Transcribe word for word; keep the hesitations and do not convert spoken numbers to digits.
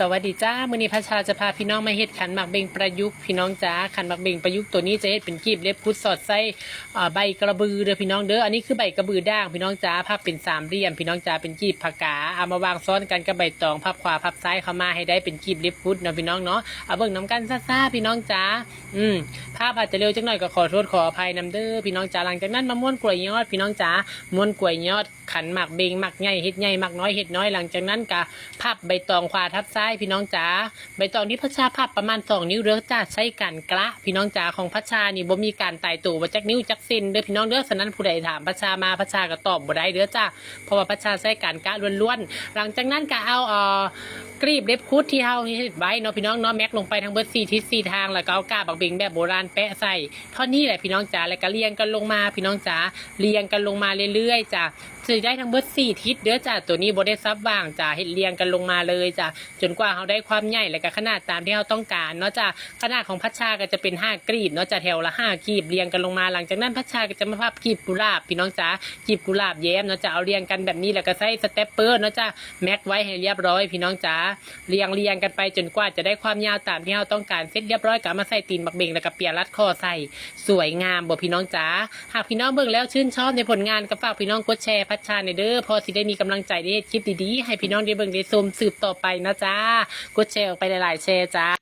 สวัสดีจ้า มื้อนี้พัชชาจะพาพี่น้องมาเฮ็ดขันหมากเบงประยุกต์พี่น้องจ๋า ขันหมากเบงประยุกต์ตัวนี้จะเฮ็ดเป็นกีบเล็บคุดสอดไส้ อ่า ใบกระบือเด้อพี่น้องเด้อ อันนี้คือใบกระบือด่างพี่น้องจ๋า พับเป็นสามเหลี่ยมพี่น้องจ๋า เป็นกีบผากา เอามาวางซ้อนกันกับใบตอง พับขวาพับซ้ายเข้ามาให้ได้เป็นกีบเล็บคุดเนาะพี่น้องเนาะ เอาเบิ่งนำกันซ่าๆพี่น้องจ๋า อืม ภาพอาจจะเร็วจักหน่อยก็ขอโทษขออภัยนำเด้อพี่น้องจ๋า หลังจากนั้นมาม้วนกล้วยยอดพี่น้องจ๋า ม้วนกล้วยยอด ขันหมากเบงหมากใหญ่เฮ็ดใหญ่หมากน้อยเฮ็ดน้อย หลังจากนั้นก็พับใบตองขวาทับซ้ายพี่น้องจ๋า ใบตองที่พัชชาพับประมาณสองนิ้วเด้อจ้า ใช้กันกะพี่น้องจ๋า ของพัชชานี่บ่มีการตายตัวว่าจักนิ้วจักเซนเด้อพี่น้องเด้อ ฉะนั้นผู้ใดถามพัชชามาพัชชาก็ตอบบ่ได้เด้อจ้า เพราะว่าพัชชาใช้การกะล้วนๆ หลังจากนั้นก็เอาเอ่อกลีบเล็บคุดที่เฮาเฮ็ดไว้เนาะพี่น้องเนาะ แม็กลงไปทั้งเบิดสี่ทิศสี่ทาง แล้วก็เอากาบหมากเบงแบบโบราณแปะใส่ เท่านี้แหละพี่น้องจ๋า แล้วก็เรียงกันลงมาพี่น้องจ๋า เรียงกันลงมาเรื่อยๆจ้ะ สิได้ทั้งเบิดสี่ทิศเด้อจ้ะ ตัวนี้บ่ได้สับว่างจ้ะ เฮ็ดเรียงกันลงมาเลยจ้ะ จนกว่าเฮาได้ความใหญ่แล้วก็ขนาดตามที่เฮาต้องการเนาะจ้ะ ขนาดของพัชชาก็จะเป็นห้ากลีบเนาะจ้ะ แถวละห้ากลีบเรียงกันลงมา หลังจากนั้นพัชชาก็จะมาพับกลีบกุหลาบพี่น้องจ๋า กลีบกุหลาบแย้มเนาะจ้ะ เอาเรียงกันแบบนี้แล้วก็ใช้สแตปเปอร์เนาะจ้ะ แม็กไว้ให้เรียบร้อยพี่น้องจ๋า เรียงเรียงกันไปจนกว่าจะได้ความยาวตามที่เฮาต้องการ เสร็จเรียบร้อยก็เอามาใส่ตีนหมากเบงแล้วก็เปียรัดข้อใส่ สวยงามบ่พี่น้องจ๋า หากพี่น้องเบิ่งแล้วชื่นชอบในผลงานก็ฝากพี่น้องกดแชร์พัชชาแหน่เด้อ พอสิได้มีกำลังใจได้เฮ็ดคลิปดีๆ ให้พี่น้องได้เบิ่งได้ชมสืบต่อไปนะจ้า กดแชร์ออกไปหลายๆแชร์จ้า